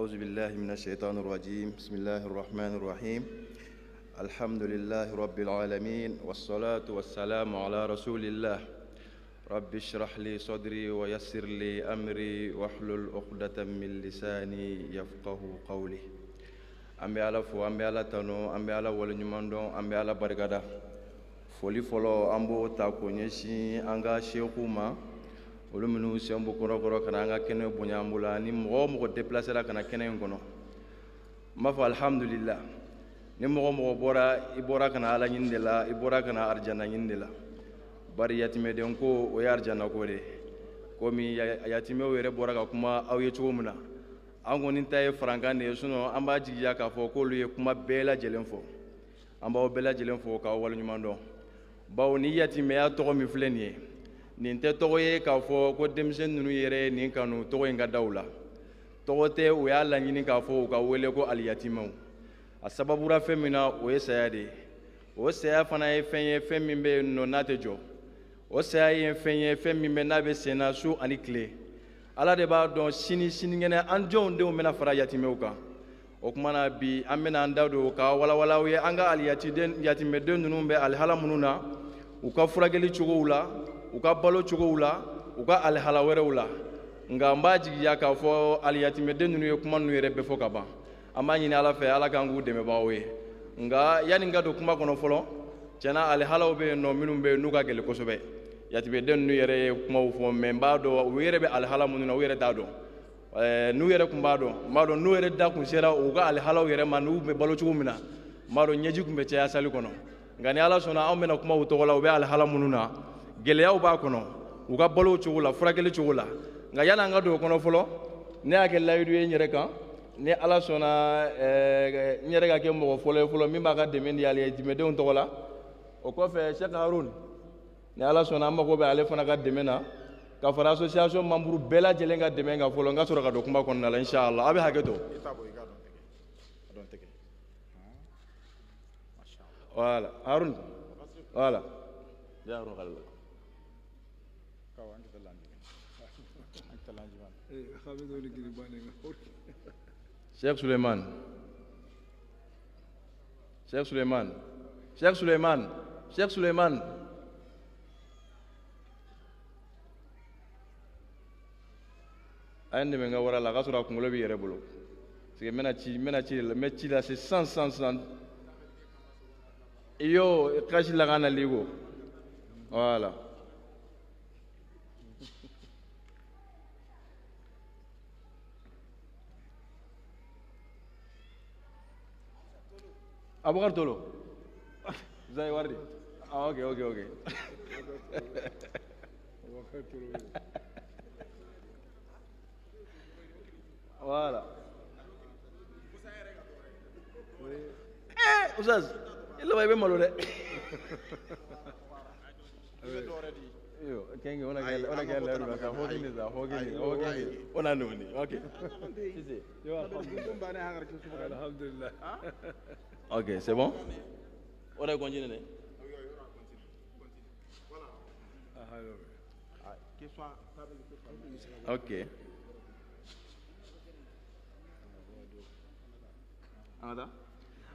أعوذ بالله من الشيطان الرجيم. بسم الله الرحمن الرحيم. الحمد لله رب العالمين والصلاة والسلام على رسول الله. رب اشرح لي صدري ويسر لي أمري واحلل عقدة من لساني يفقه قولي. An bɛ Ala fo, an bɛ Ala tanu, an bɛ Ala waleɲuman dɔn, an bɛ Ala barikada. Foli fɔlɔ an b'o ta k'o ɲɛsin an ka seku ma, olu minnu sen b'u kɔrɔkɔrɔ ka na an ka kɛnɛ bonya an bolo, ani mɔgɔ o mɔgɔ déplacera ka na kɛnɛ in kɔnɔ. N b'a fɔ alhamdulillah. Ni mɔgɔ o mɔgɔ bɔra, i bɔra ka na Ala ɲini de la, i bɔra ka na arijana ɲini de la. Bari yatimɛden ko o ye arijana ko de ye. Komi yatimɛw yɛrɛ bɔra ka kuma aw ye cogo min na, an kɔni ta ye farankan de ye, sinon an b'a jigiya k'a fɔ k'olu ye kuma bɛɛ lajɛlen fɔ. An b'aw bɛɛ lajɛlen fo k'aw waleɲuman dɔn. Bawo ni yatimɛya tɔgɔ min filɛ nin ye, nin tɛ tɔgɔ ye k'a fɔ ko denmisɛnnin ninnu yɛrɛ ye nin kanu tɔgɔ in ka da u la. Tɔgɔ tɛ, u y'a laɲini k'a fɔ u ka wele ko aliyatimɛw. A sababura fɛn min na, o ye saya de ye. O saya fana ye fɛn ye, fɛn min bɛ yen nɔ n'a tɛ jɔ. O saya ye fɛn ye, fɛn min bɛ n'a bɛ sen na su ani tile. Ala de b'a dɔn sini sinikɛnɛ an jɔnw denw bɛna fara yatimɛw kan. O tuma na bi an bɛna an da don ka walawala aw ye an ka yatimɛden ninnu bɛ alihala minnu na, u ka furakɛli cogow la, u ka balo cogow la, u ka alihala wɛrɛw la. Nka n b'a jigiya k'a fɔ aliyatimɛden ninnu ye kuma ninnu yɛrɛ bɛɛ fɔ ka ban. An b'a ɲini Ala fɛ, Ala k'an k'u dɛmɛbagaw ye. Nka yanni n ka don kuma kɔnɔ fɔlɔ, tiɲɛna alihalaw bɛ yen nɔ minnu bɛ yen n'u ka gɛlɛn kosɛbɛ. Yatimɛden ninnu yɛrɛ ye kumaw fɔ, mɛ n b'a dɔn u yɛrɛ bɛ alihala minnu na, u yɛrɛ t'a dɔn. N'u yɛrɛ tun b'a dɔn, n b'a dɔn n'u yɛrɛ da kun sera u ka alihalaw yɛrɛ ma, n'u bɛ balo cogo min na, n b'a dɔn ɲɛji tun bɛ caya sali kɔnɔ. Nka ni Ala sɔnna, anw bɛna kuma u tɔgɔ la, u bɛ alihala minnu na, gɛlɛyaw b'a kɔnɔ, u ka balo cogo la, furakɛli cogo la. Nka yanni an ka don o kɔnɔ fɔlɔ, ne y'a kɛ layidu ye n yɛrɛ kan, ni Ala sɔnna, n yɛrɛ ka kɛ mɔgɔ fɔlɔ ye fɔlɔ min b'a ka dɛmɛ di aliyatimɛdenw tɔgɔ la. O kɔfɛ, Cheikh Harun, ni Ala sɔnna, an mago bɛ ale fana ka dɛmɛ na, ka fara association membre bɛɛ lajɛlen ka dɛmɛ kan fɔlɔ, n ka sɔrɔ ka don kuma kɔnɔna la, inshallah. A bɛ hakɛ to. Voilà, Harun. Voilà. Ya Harun Khalil. Cheikh Suleiman. Cheikh Suleiman. Cheikh Suleiman. Cheikh Suleiman. A ye n dɛmɛ n ka wara la, a ka sɔrɔ a kunkolo b'i yɛrɛ bolo. Parce que n bɛna ci, n bɛna ci de la, n bɛ ci lase 100 100 100. Iyo kasi la kana ligo. Voilà. Abubakar Tolo. Zai wardi. Ah, ok, ok, ok. Voilà. Eh, Oustaz, il va bien malo dɛ. Yo, kenge ona kele, ona kele la sa hogini sa hogini, hogini. Ona nuni. Ok. Si si. Alhamdulillah. Ok, c'est bon? On a continué, ne? Ok.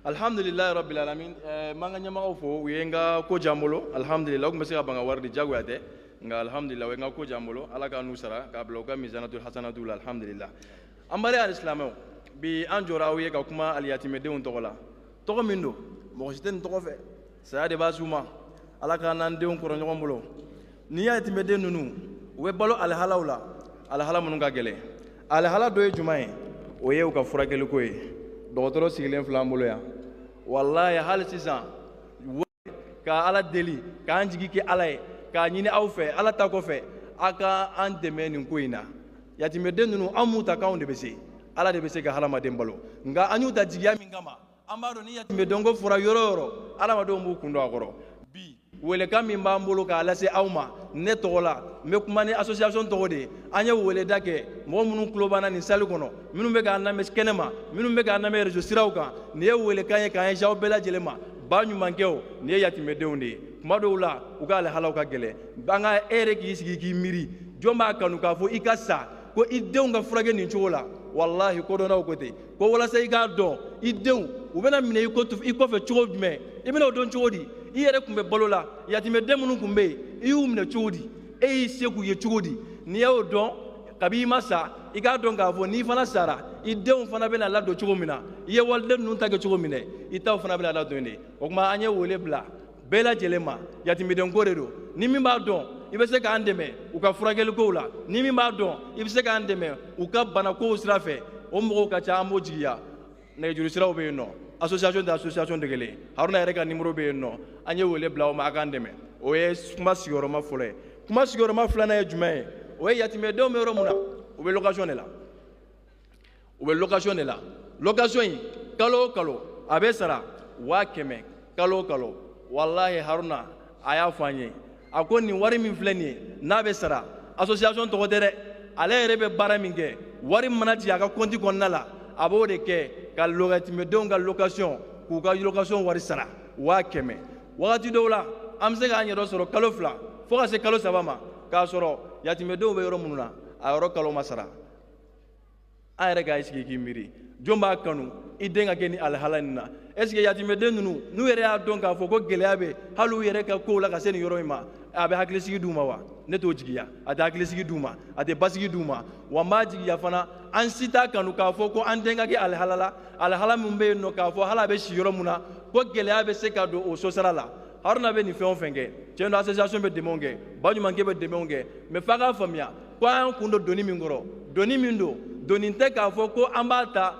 Alhamdulillah rabbil alamin. Man ka ɲɛmɔgɔw fo, u ye n ka ko diya n bolo. Alhamdulillah, u tun bɛ se ka ban ka wari di, diyagoya tɛ. Nka alhamdulillah, u ye n ka ko diya n bolo. Ala k'an n'u sara, k'a bila u ka mizanatul hasanatu la, alhamdulillah. An bari alisilamɛw, bi an jɔra aw ye ka kuma aliyatimɛdenw tɔgɔ la. Tɔgɔ min don, mɔgɔ si tɛ nin tɔgɔ fɛ. Saya de b'a s'u ma. Ala k'an n'an denw kɔrɔ ɲɔgɔn bolo. N'i y'a yatimɛden ninnu, u bɛ balo alihalaw la, alihala minnu ka gɛlɛn. Alihala dɔ ye jumɛn ye? O ye u ka furakɛliko ye. Dɔgɔtɔrɔ sigilen filɛ an bolo yan. Walayi, hali sisan, ka Ala deli, k'an jigi kɛ Ala ye, k'a ɲini aw fɛ, Ala ta kɔfɛ, a ka an dɛmɛ nin ko in na. Yatimɛden ninnu, an m'u ta k'anw de bɛ se. Ala de bɛ se ka hadamaden balo. Nka an y'u ta jigiya min kama, an b'a dɔn ni yatimɛden ko fɔra yɔrɔ o yɔrɔ, hadamadenw b'u kun don a kɔrɔ. Bi welekan min b'an bolo k'a lase aw ma, ne tɔgɔ la, n bɛ kuma ni association tɔgɔ de ye. An ye weleda kɛ mɔgɔ minnu tulo b'an na nin salle kɔnɔ, minnu bɛ k'an lamɛn kɛnɛ ma, minnu bɛ k'an lamɛn réseau siraw kan, nin ye welekan ye k'an ɲɛsin aw bɛɛ lajɛlen ma. Ba ɲumankɛw, nin ye yatimɛdenw de ye. Tuma dɔw la, u ka alihalaw ka gɛlɛn. An ka e yɛrɛ k'i sigi k'i miiri, jɔn b'a kanu k'a fɔ i ka sa ko i denw ka furakɛ nin cogo la? Walahi kodɔnnaw ko ten ko walasa i k'a dɔn i denw u bɛna minɛ i kɔfɛ cogo jumɛn, i bɛna o dɔn cogo di? I yɛrɛ tun bɛ balo la, yatimɛden minnu tun bɛ yen i y'u minɛ cogo di, e y'i se k'u ye cogo di? N'i y'o dɔn kabi i ma sa, i k'a dɔn k'a fɔ n'i fana sara i denw fana bɛna ladon cogo min na, i ye waliden ninnu ta kɛ cogo min dɛ, i taw fana bɛna ladon de. O tuma an ye wele bila bɛɛ lajɛlen ma, yatimɛdenko de don. Ni min b'a dɔn i bɛ se k'an dɛmɛ u ka furakɛlikow la, ni min b'a dɔn i bɛ se k'an dɛmɛ u ka banakow sira fɛ, o mɔgɔw ka ca, an b'o jigiya. Nɛgɛjuru siraw bɛ yen nɔ, association tɛ association de kelen, Haruna yɛrɛ ka numéro bɛ yen nɔ, an ye wele bila o ma a k'an dɛmɛ. O ye kuma sigiyɔrɔma fɔlɔ ye. Kuma sigiyɔrɔma filanan ye jumɛn ye? O ye yatimɛdenw bɛ yɔrɔ mun na, u bɛ location de la, u bɛ location de la. Location in kalo o kalo a bɛ sara 100,000 kalo o kalo. Walahi Haruna a y'a fɔ an ye, a ko nin wari min filɛ nin ye n'a bɛ sara association tɔgɔ tɛ dɛ, ale yɛrɛ bɛ baara min kɛ, wari mana jigin a ka compte kɔnɔna la, a b'o de kɛ ka yatimɛdenw ka location, k'u ka location wari sara 100,000. Wagati dɔw la an bɛ se k'an yɛrɛ sɔrɔ kalo 2 fo ka se kalo 3 ma k'a sɔrɔ yatimɛdenw bɛ yɔrɔ minnu na a yɔrɔ kalo ma sara. An yɛrɛ k'a sigi k'i miiri, jɔn b'a kanu i den ka kɛ ni alihala nin na? Est ce que yatimɛden ninnu n'u yɛrɛ y'a dɔn k'a fɔ ko gɛlɛya bɛ hali u yɛrɛ ka kow la ka se nin yɔrɔ in ma, a bɛ hakilisigi d'u ma wa? Ne t'o jigiya, a tɛ hakilisigi d'u ma, a tɛ basigi d'u ma. Wa n b'a jigiya fana, an si t'a kanu k'a fɔ ko an den ka kɛ alihala la, alihala min bɛ yen nɔ k'a fɔ hali a bɛ si yɔrɔ min na ko gɛlɛya bɛ se ka don o sosara la. Haruna bɛ nin fɛn o fɛn kɛ, tiɲɛ don association bɛ dɛmɛw kɛ, baɲumankɛ bɛ dɛmɛw kɛ, mais f'a k'a faamuya ko an y'an kun don doni min kɔrɔ, doni min don, doni tɛ k'a fɔ ko an b'a ta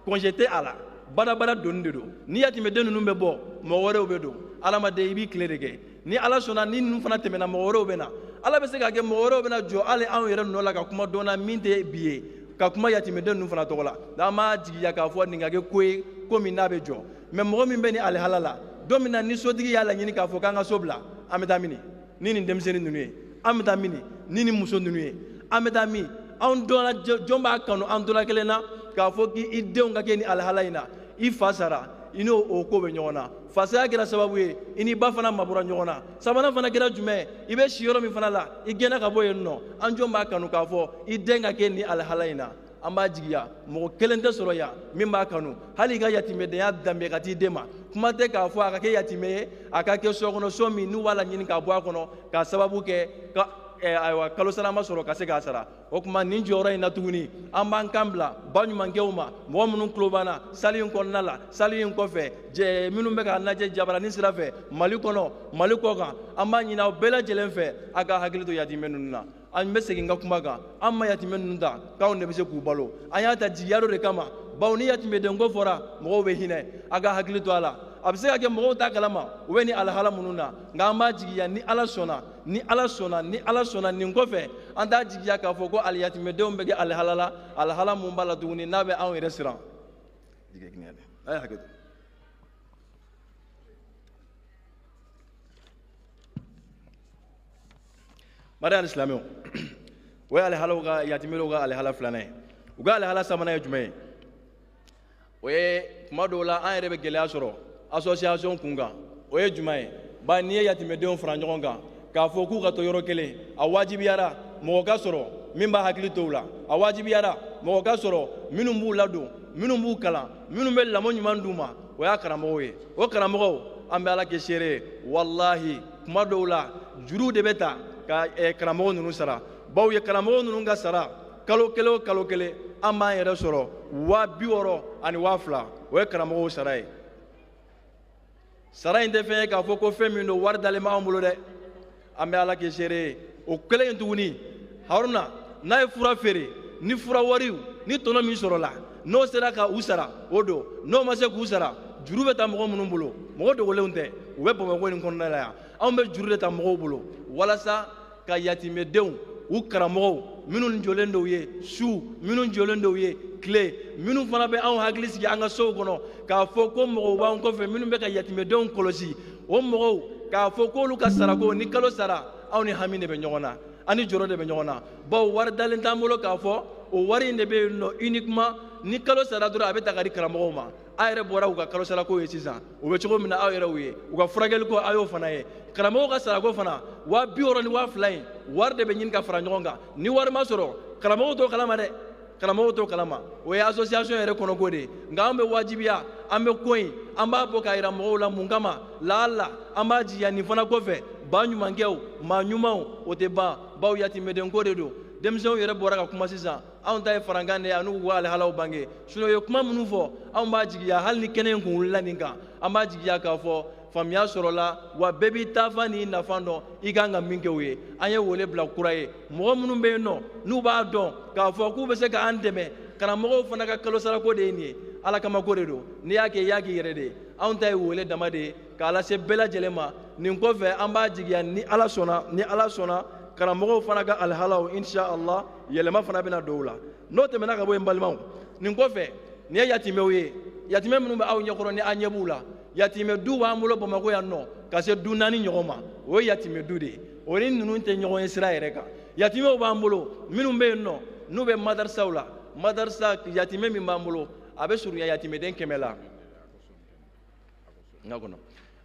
congé tɛ a la, badabada doni de don. Ni yatimɛden ninnu bɛ bɔ, mɔgɔ wɛrɛw bɛ don. Adamaden i b'i tile de kɛ, ni Ala sɔnna ni ninnu fana tɛmɛna mɔgɔ wɛrɛw bɛ na. Ala bɛ se k'a kɛ mɔgɔ wɛrɛw bɛna jɔ hali anw yɛrɛ nɔ la ka kuma dɔn na min tɛ bi ye, ka kuma yatimɛden ninnu fana tɔgɔ la. N'an m'a jigiya k'a fɔ nin ka kɛ ko ye ko min n'a bɛ jɔ, mais mɔgɔ min bɛ nin alihala la, don min na ni sotigi y'a laɲini k'a fɔ k'an ka so bila, an bɛ taa mini ni nin denmisɛnnin ninnu ye, an bɛ taa mini ni nin muso ninnu ye, an bɛ taa min? Anw dɔnna jɔn b'a kanu an dɔla kelen na k'a fɔ k'i denw ka kɛ ni alihala in na, i fa sara i n'o o ko bɛ ɲɔgɔn na, fasaya kɛra sababu ye i ni ba fana mabɔra ɲɔgɔn na. Sabanan fana kɛra jumɛn ye? I bɛ si yɔrɔ min fana la i gɛnna ka bɔ yen nɔ, an jɔn b'a kanu k'a fɔ i den ka kɛ ni alihala in na? An b'a jigiya mɔgɔ kelen tɛ sɔrɔ yan min b'a kanu hali i ka yatimɛdenya danbe ka t'i den ma. Kuma tɛ k'a fɔ a ka kɛ yatimɛ ye, a ka kɛ so kɔnɔ so min n'u b'a laɲini k'a bɔ a kɔnɔ k'a sababu kɛ ka ayiwa kalo sara ma sɔrɔ ka se k'a sara. O tuma nin jɔyɔrɔ in na tuguni an b'an kan bila baɲumankɛw ma, mɔgɔ minnu tulo b'an na sali in kɔnɔna la, sali in kɔfɛ, jɛ minnu bɛ k'a lajɛ jabaranin sira fɛ Mali kɔnɔ, Mali kɔ kan, an b'a ɲini aw bɛɛ lajɛlen fɛ a ka hakili to yatimɛ ninnu na. An bɛ segin n ka kuma kan, an ma yatimɛ ninnu ta k'anw de bɛ se k'u balo, an y'a ta jigiya dɔ de kama, bawo ni yatimɛdenko fɔra mɔgɔw bɛ hinɛ, a ka hakili to a la. A bɛ se ka kɛ mɔgɔw t'a kalama u bɛ nin alihala minnu na, nka an b'a jigiya ni Ala sɔnna, ni Ala sɔnna, ni Ala sɔnna nin kɔfɛ an t'a jigiya k'a fɔ ko aliyatimɛdenw bɛ kɛ alihala la, alihala mun b'a la tuguni n'a bɛ anw yɛrɛ siran. A ye hakɛ to. Mari alisilamɛw, o ye alihalaw ka yatimɛw ka alihala filanan ye. U ka alihala sabanan ye jumɛn ye? O ye kuma dɔw la an yɛrɛ bɛ gɛlɛya sɔrɔ association kun kan. O ye jumɛn ye? Ba n'i ye yatimɛdenw fara ɲɔgɔn kan k'a fɔ k'u ka to yɔrɔ kelen, a wajibiyara mɔgɔ ka sɔrɔ min b'a hakili to u la, a wajibiyara mɔgɔ ka sɔrɔ minnu b'u ladon, minnu b'u kalan, minnu bɛ lamɔ ɲuman d'u ma, o y'a karamɔgɔw ye. O karamɔgɔw an bɛ Ala kɛ seere ye, walahi kuma dɔw la juru de bɛ ta ka karamɔgɔ ninnu sara, bawo ye karamɔgɔ ninnu ka sara kalo kelen o kalo kelen an b'an yɛrɛ sɔrɔ 60,000 ani 2,000, o ye karamɔgɔw sara ye. Sara in tɛ fɛn ye k'a fɔ ko fɛn min don wari dalen b'anw bolo dɛ, an bɛ Ala kɛ seere ye. O kɛlen in tuguni, Haruna n'a ye fura feere, ni fura wariw ni tɔnɔ min sɔrɔla n'o sera ka u sara o don, n'o ma se k'u sara juru bɛ ta mɔgɔ minnu bolo, mɔgɔ dogolenw tɛ, u bɛ Bamakɔ nin kɔnɔna la yan, anw bɛ juru de ta mɔgɔw bolo walasa ka yatimɛdenw u karamɔgɔw minnu jɔlen dɔw ye su, minnu jɔlen dɔw ye tile, minnu fana bɛ anw hakili sigi an ka sow kɔnɔ k'a fɔ ko mɔgɔw b'an kɔfɛ minnu bɛ ka yatimɛdenw kɔlɔsi, o mɔgɔw k'a fɔ k'olu ka sarako ni kalo sara anw ni hami de bɛ ɲɔgɔn na, an ni jɔrɔ de bɛ ɲɔgɔn na, bawo wari dalen t'an bolo k'a fɔ o wari in de bɛ yen nɔ uniquement ni kalo sara dɔrɔn a bɛ ta ka di karamɔgɔw ma. A yɛrɛ bɔra u ka kalo sarako ye sisan, u bɛ cogo min na aw yɛrɛ y'u ye, u ka furakɛliko a y'o fana ye, karamɔgɔw ka sarako fana 60,000 ni 2,000 in wari de bɛ ɲini ka fara ɲɔgɔn kan, ni wari ma sɔrɔ karamɔgɔw t'o kalama dɛ, Karamɔgɔw t'o kalama, o ye association yɛrɛ kɔnɔko de ye. Nka an bɛ wajibiya, an bɛ ko in, an b'a bɔ k'a yira mɔgɔw la mun kama. Laala an b'a jigiya nin fana kɔfɛ, ba ɲumankɛw, maa ɲumanw, o tɛ ban, baw yatimɛdenko de don. Denmisɛnw yɛrɛ bɔra ka kuma sisan, anw ta ye farankan de ye, an'u ka alihalaw bange. Sinon u ye kuma minnu fɔ, anw b'a jigiya hali ni kɛnɛ in kun wulila nin kan, an b'a jigiya k'a fɔ faamuya sɔrɔla, wa bɛɛ b'i taafan n'i nafa dɔn i kan ka min kɛ u ye. An ye wele bila kura ye, mɔgɔ minnu bɛ yen nɔ n'u b'a dɔn k'a fɔ k'u bɛ se k'an dɛmɛ, karamɔgɔw fana ka kalo sarako de ye nin ye, ala kama ko de don. N'i y'a kɛ, i y'a k'i yɛrɛ de ye. Anw ta ye wele dama de ye k'a lase bɛɛ lajɛlen ma. Nin kɔfɛ an b'a jigiya ni ala sɔnna, ni ala sɔnna, karamɔgɔw fana ka alihalaw insha Allah yɛlɛma fana bɛna don u la. N'o tɛmɛna ka bɔ yen, balimaw, nin kɔfɛ nin ye yatimɛw ye, yatimɛ minnu bɛ aw ɲɛkɔrɔ ni an ɲɛ b'u la. Yatimɛ du b'an bolo Bamakɔ yan nɔ ka se du 4 ɲɔgɔn ma, o ye yatimɛ du de ye, o ni ninnu tɛ ɲɔgɔn ye sira yɛrɛ kan. Yatimɛw b'an bolo minnu bɛ yen nɔ n'u bɛ madarisaw la. Madarisa yatimɛ min b'an bolo, a bɛ surunya yatimɛden 100 la. N ka kɔnɔ,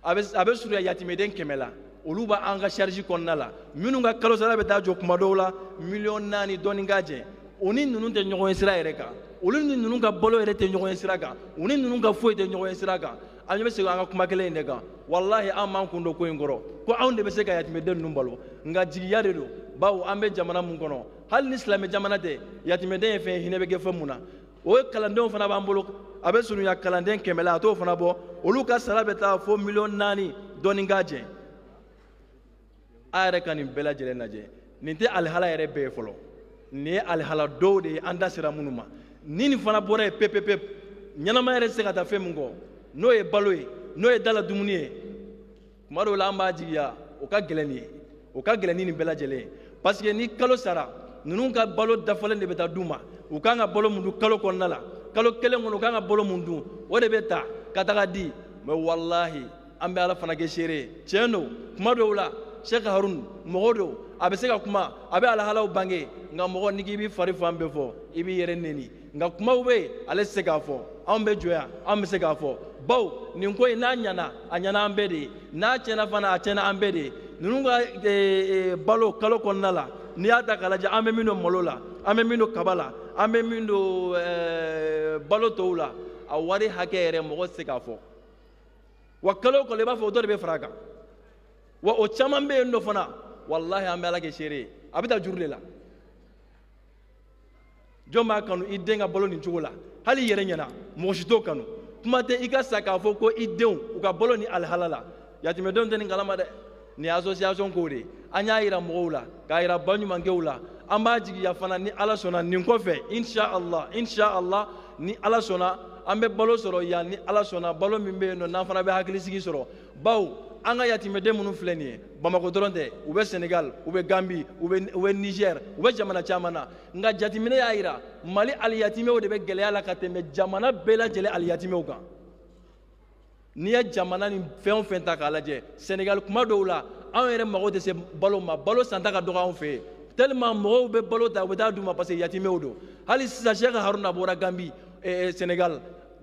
a bɛ surunya yatimɛden 100 la. Olu b'an ka charge kɔnɔna la, minnu ka kalo sara bɛ taa jɔ kuma dɔw la 4 millions dɔɔni ka jɛ. O ni ninnu tɛ ɲɔgɔn ye sira yɛrɛ kan, olu ni ninnu ka balo yɛrɛ tɛ ɲɔgɔn ye sira kan, u ni ninnu ka foyi tɛ ɲɔgɔn ye sira kan. An bɛ segin an ka kuma kelen in de kan. Walahi an m'an kun don ko in kɔrɔ ko anw de bɛ se ka yatimɛden ninnu balo, nka jigiya de don, bawo an bɛ jamana mun kɔnɔ, hali ni silamɛ jamana tɛ, yatimɛden ye fɛn ye, hinɛ bɛ kɛ fɛn mun na. O ye kalandenw fana b'an bolo, a bɛ surunya kalanden 100 la, a t'o fana bɔ, olu ka sara bɛ taa fo 4 millions dɔɔni ka jɛ. A yɛrɛ ka nin bɛɛ lajɛlen lajɛ, nin tɛ alihala yɛrɛ bɛɛ ye fɔlɔ, nin ye alihala dɔw de ye an da sera minnu ma. Ni nin fana bɔra yen pepepe, ɲɛnama yɛrɛ tɛ se ka taa fɛn min kɔ, n'o ye balo ye, n'o ye dala dumuni ye, kuma dɔw la an b'a jigiya o ka gɛlɛn nin ye, o ka gɛlɛn ni nin bɛɛ lajɛlen ye. Parce que ni kalo sara, ninnu ka balo dafalen de bɛ taa d'u ma. U kan ka balo mun dun kalo kɔnɔna la, kalo kelen kɔnɔ u kan ka balo mun dun, o de bɛ ta ka taga di. Mais walahi an bɛ ala fana kɛ seere ye. Tiɲɛ don, kuma dɔw la Cheikh Harun mɔgɔ don, a bɛ se ka kuma, a bɛ alahalaw bange, nka mɔgɔ n'i k'i b'i fari fan bɛɛ fɔ, i b'i yɛrɛ neni. Nka kumaw bɛ yen, ale tɛ se k'a fɔ, anw bɛ jɔ yan, anw bɛ se k'a fɔ, bawo nin ko in n'a ɲɛna, a ɲɛna an bɛɛ de ye, n'a tiɲɛna fana, a tiɲɛna an bɛɛ de ye. Ninnu ka balo kalo kɔnɔna la, n'i y'a ta k'a lajɛ, an bɛ min don malo la, an bɛ min don kaba la, an bɛ min don balo tɔw la, a wari hakɛ yɛrɛ mɔgɔ tɛ se k'a fɔ. Wa kalo o kalo i b'a fɔ o dɔ de bɛ fara a kan. Wa o caman bɛ yen nɔ fana, walahi an bɛ ala kɛ seere ye, a bɛ taa juru de la. Jɔn b'a kanu i den ka balo nin cogo la? Hali i yɛrɛ ɲɛna, mɔgɔ si t'o kanu. Kuma tɛ i ka sa k'a fɔ ko i denw u ka balo ni alihala la. Yatimɛdenw tɛ nin kalama dɛ, nin ye association ko de ye. An y'a yira mɔgɔw la, k'a yira baɲumankɛw la. An b'a jigiya fana ni ala sɔnna nin kɔfɛ, insha Allah, insha Allah, ni ala sɔnna an bɛ balo sɔrɔ yan, ni ala sɔnna balo min bɛ yen nɔ n'an fana bɛ hakilisigi sɔrɔ. Bawo an ka yatimɛden minnu filɛ nin ye, Bamakɔ dɔrɔn tɛ, u bɛ Senegal, u bɛ Gambie, u bɛ Niger, u bɛ jamana caman na. Nka jateminɛ y'a yira Mali aliyatimɛw de bɛ gɛlɛya la ka tɛmɛ jamana bɛɛ lajɛlen aliyatimɛw kan. N'i ye jamana ni fɛn o fɛn ta k'a lajɛ, Senegal kuma dɔw la anw yɛrɛ mago tɛ se balo ma, balo santa ka dɔgɔ anw fɛ yen, tellement mɔgɔw bɛ balo ta u bɛ taa d'u ma parce que yatimɛw don. Hali sisan Cheikh Haruna bɔra Gambie, Senegal,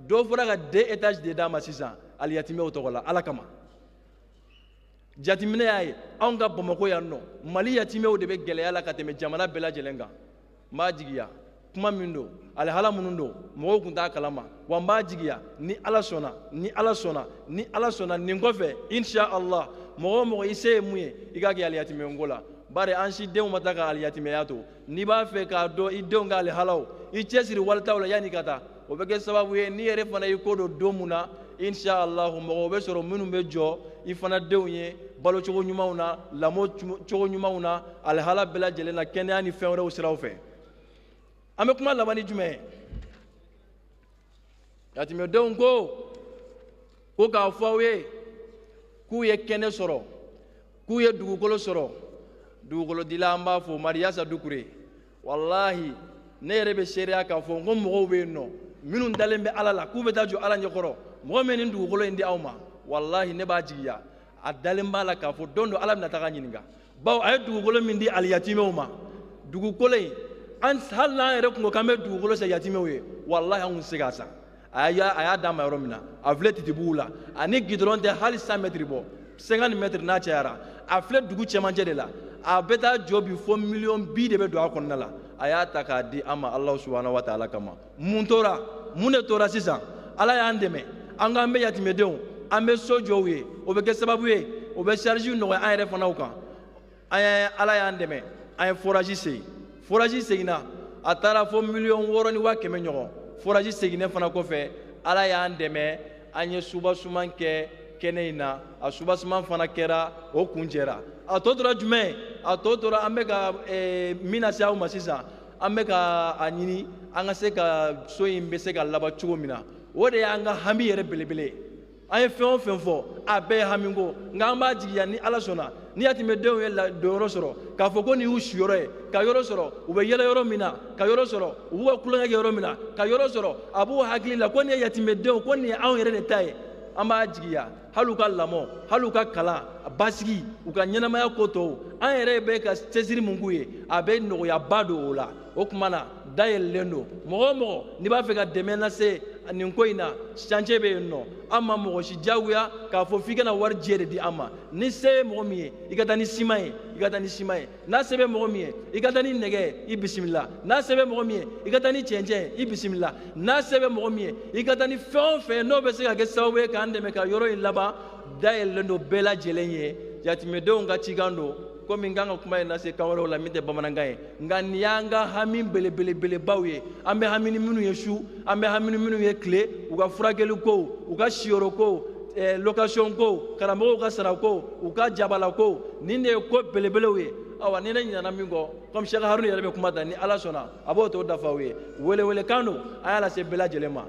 dɔ fɔra ka 2 étages de d'a ma sisan aliyatimɛw tɔgɔ la, ala kama. Jateminɛ y'a ye anw ka Bamakɔ yan nɔ, Mali yatimɛw de bɛ gɛlɛya la ka tɛmɛ jamana bɛɛ lajɛlen kan. N b'a jigiya kuma min don, alihala minnu don, mɔgɔw tun t'a kalama. Wa n b'a jigiya ni ala sɔnna, ni ala sɔnna, ni ala sɔnna nin kɔfɛ insha Allah, mɔgɔ o mɔgɔ i se ye mun ye, i k'a kɛ aliyatimɛko la. Bari an si denw ma taa ka aliyatimɛya to. N'i b'a fɛ k'a dɔn i denw ka alihalaw, i cɛsiri walitaw la yanni ka taa, o bɛ kɛ sababu ye n'i yɛrɛ fana y'i ko don don mun na, insha Allah mɔgɔw bɛ sɔrɔ minnu bɛ jɔ i fana denw ye balocogo ɲumanw na, lamɔ cogo ɲumanw na, alihala bɛɛ lajɛlen na, kɛnɛya ni fɛn wɛrɛw siraw fɛ. An bɛ kuma laban ni jumɛn ye? Yatimɛdenw ko k'a fɔ aw ye k'u ye kɛnɛ sɔrɔ, k'u ye dugukolo sɔrɔ. Dugukolodila an b'a fɔ Mariyasa Dukure, walahi ne yɛrɛ bɛ seereya k'a fɔ ko mɔgɔw bɛ yen nɔ minnu dalen bɛ ala la k'u bɛ taa jɔ ala ɲɛkɔrɔ. Mɔgɔ min ye nin dugukolo in di aw ma, walahi ne b'a jigiya a dalen b'a la k'a fɔ don dɔ ala bɛna taga ɲininka. Bawo a ye dugukolo min di aliyatimɛw ma, dugukolo in an hali n'an yɛrɛ kun ko k'an bɛ dugukolo san yatimɛw ye, walahi an kun tɛ se k'a san. A y'a d'a ma yɔrɔ min na, a filɛ Titibugu la, ani gidɔrɔn tɛ hali 100 mètres bɔ, 50 mètres n'a cayara, a filɛ dugu cɛmancɛ de la. A bɛ taa jɔ bi fo 50 millions de bɛ don a kɔnɔna la. A y'a ta k'a di an ma Alahu subahana wa taala kama. Mun tora? Mun de tora sisan? Ala y'an dɛmɛ, an k'an bɛ yatimɛdenw, an bɛ so jɔ u ye, o bɛ kɛ sababu ye o bɛ charge nɔgɔya an yɛrɛ fana kan. An ye Ala y'an dɛmɛ, an ye forage segin. Forage seginna, a taara fo 6,100,000 ɲɔgɔn. Forage seginnen fana kɔfɛ, Ala y'an dɛmɛ, an ye subasuman kɛ kɛnɛ in na. A subasuman fana kɛra, o kun jɛra. A tɔ tora jumɛn? A tɔ tora an bɛ ka min lase aw ma sisan, an bɛ ka a ɲini an ka se ka so in bɛ se ka laban cogo min na. O de y'an ka hami yɛrɛ belebele ye. An ye fɛn o fɛn fɔ, a bɛɛ ye hami ko, nka an b'a jigiya ni Ala sɔnna, ni yatimɛdenw ye donyɔrɔ sɔrɔ k'a fɔ ko nin y'u siyɔrɔ ye, ka yɔrɔ sɔrɔ u bɛ yɛlɛ yɔrɔ min na, ka yɔrɔ sɔrɔ u b'u ka tulonkɛ kɛ yɔrɔ min na, ka yɔrɔ sɔrɔ a b'u hakili la ko nin ye yatimɛdenw, ko nin ye anw yɛrɛ de ta ye. An b'a jigiya hali u ka lamɔ, hali u ka kalan, basigi, u ka ɲɛnamaya ko tɔw, an yɛrɛ bɛ ka cɛsiri mun k'u ye, a bɛ nɔgɔyaba don o la. O tuma na da yɛlɛlen don. Mɔgɔ o mɔgɔ n'i b'a fɛ ka dɛmɛ lase nin ko in na, chantier bɛ yen nɔ. An ma mɔgɔ si diyagoya k'a fɔ f'i kana wari jɛ de di an ma. Ni se ye mɔgɔ min ye, i ka taa ni siman ye, i ka taa ni siman ye. N'a se bɛ mɔgɔ min ye, i ka taa ni nɛgɛ ye, i bisimila. N'a se bɛ mɔgɔ min ye, i ka taa ni cɛncɛn ye, i bisimila. N'a se bɛ mɔgɔ min ye, i ka taa ni fɛn o fɛn n'o bɛ se ka kɛ sababu ye k'an dɛmɛ ka yɔrɔ in laban. Da yɛlɛlen don bɛɛ lajɛlen ye. Yatimɛdenw ka cikan don. Komi n kan ka kuma in lase kan wɛrɛw la min tɛ bamanankan ye, nka nin y'an ka hami belebelebelebaw ye. An bɛ hami ni minnu ye su, an bɛ hami ni minnu ye tile, u ka furakɛli kow, u ka siyɔrɔ kow, location kow, karamɔgɔw ka sara kow, u ka jabala kow, nin de ye ko belebelew ye. Awa ni ne ɲinɛna min kɔ, komi Cheikh Haruna yɛrɛ bɛ kuma ta, ni Ala sɔnna a b'o tɔ dafa aw ye. Welewelekan don, a y'a lase bɛɛ lajɛlen ma.